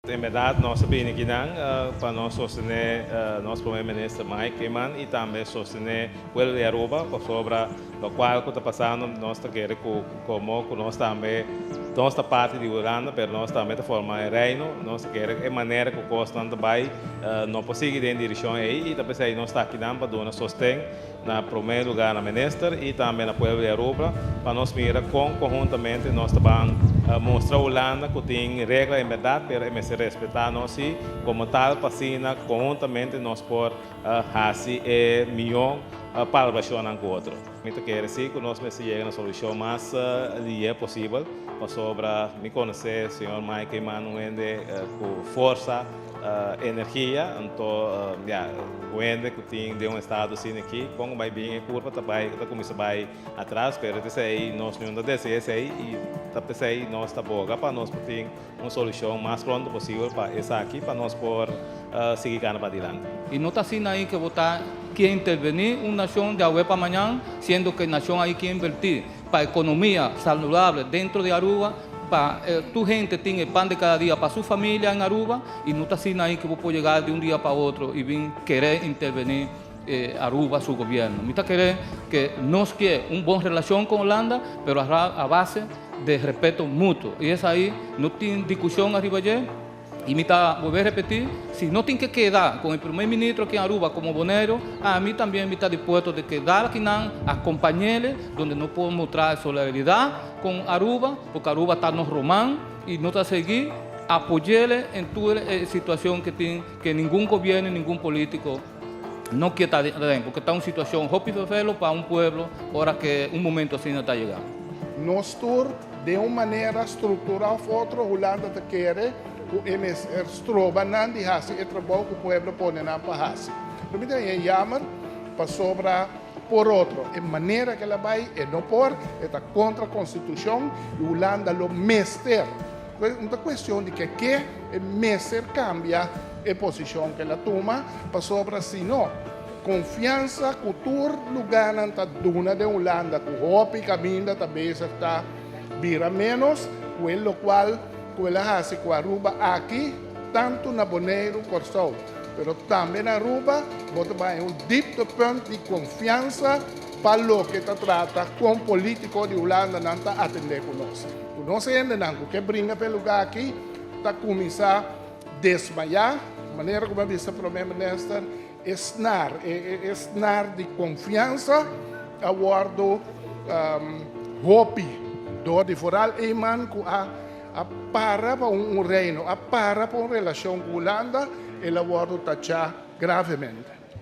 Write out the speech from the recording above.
En berdad nos a bini akinan pa nos sostene nos Prome Minister Mike Eman y tambe sostene pueblo di Aruba pasobra locual cu ta pasando nos ta kere cu como cu nos tambe nos ta parti di Hulanda pero nos tambe ta forma e Reino nos ta kere e manera cu cosnan ta bay no por sigui den direccion ey y ta pesey nos ta akinan pa duna sosten na prome lugar na Minister y tambe na pueblo di Aruba pa nos mira con conhuntamente nos ta ban mustra Hulanda cu tin regla en berdad pero e mester respeta nos si como tal pa asina conhuntamente nos por haci e miho palabracionnan cu otro. Mi ta kere si cu nos mester yega na solucion mas lihe posibel pasobra mi conoce señor Mike Eman un hende cu forsa, Energia, anto ya, un hende ku tin den un estado asina aki, kon ku bai bin e kurpa ta bai, ta kuminsá bai atras, pero esei nos no ta desea esei i ta p'esei nos ta boga pa nos por tin un solushon mas pronto posibel pa esaki, pa nos por sigui gana padilanti. I no ta asina ei ke bo ta kier intervení un nashon di awe pa mañan, siendo ke nashon ei kier invertí pa ekonomia saludable dentro di Aruba, pa tur hende tin e pan de cada dia pa su familia en Aruba y no ta asina ahí cu bo por yega di un dia pa otro y bin kere interveni Aruba su gobierno. Mi ta kere que nos kier un bon relacion con Holanda pero a base de respeto mutuo y esai no tin discusion ariba dje. Y mi ta bolbe repeti, si no tin ke keda con e primer ministro aki en Aruba como Boneiru, ami tambien mi ta dispuesto de keda akinan, acompañele, donde no por mustra e solidaridad con Aruba, porque Aruba ta nos ruman y no ta sigui apoyele en tur e situacion ke tin, ke ningun gobierno y ningun politico no kier ta aden, porque ta un situacion hopi fefelo pa un pueblo ora ke un momento asina ta yega. Nos tur Den un manera struktural of otro Hulanda ta kere ku e mester stroba nan di hasi e trabou ku pueblo pone nan pa hasi. Lo mi ta haña yamer pasobra por otro e manera ku el a bai e no por, e ta kontra konstitushon i Hulanda lo mester, no ta kuestion di ke ke, e mester kambia e posishon ku el a tuma pasobra si no Konfiansa ku tur lugánan ta duna den Hulanda ku hopi kaminda ta bezig ta bira ménos ku e lokual ku el a hasi ku Aruba aki, tantu na Boneiru, Kòrsou, pero tambe na Aruba, bo ta bai un dieptepunt di konfiansa pa loke ta trata kon polítiko di Hulanda nan ta atendé ku nos. Ku nos hendenan ku ke bringa pa e lugá aki ta kuminsá desmayá, manera ku mi a bisa Prome Minister, E snaar, e snaar di konfiansa a wòrdu hopi dor di foral Eman ku a a para pa un reino, a para pa un relashon ku Hulanda, el a wòrdu tachá gravemente.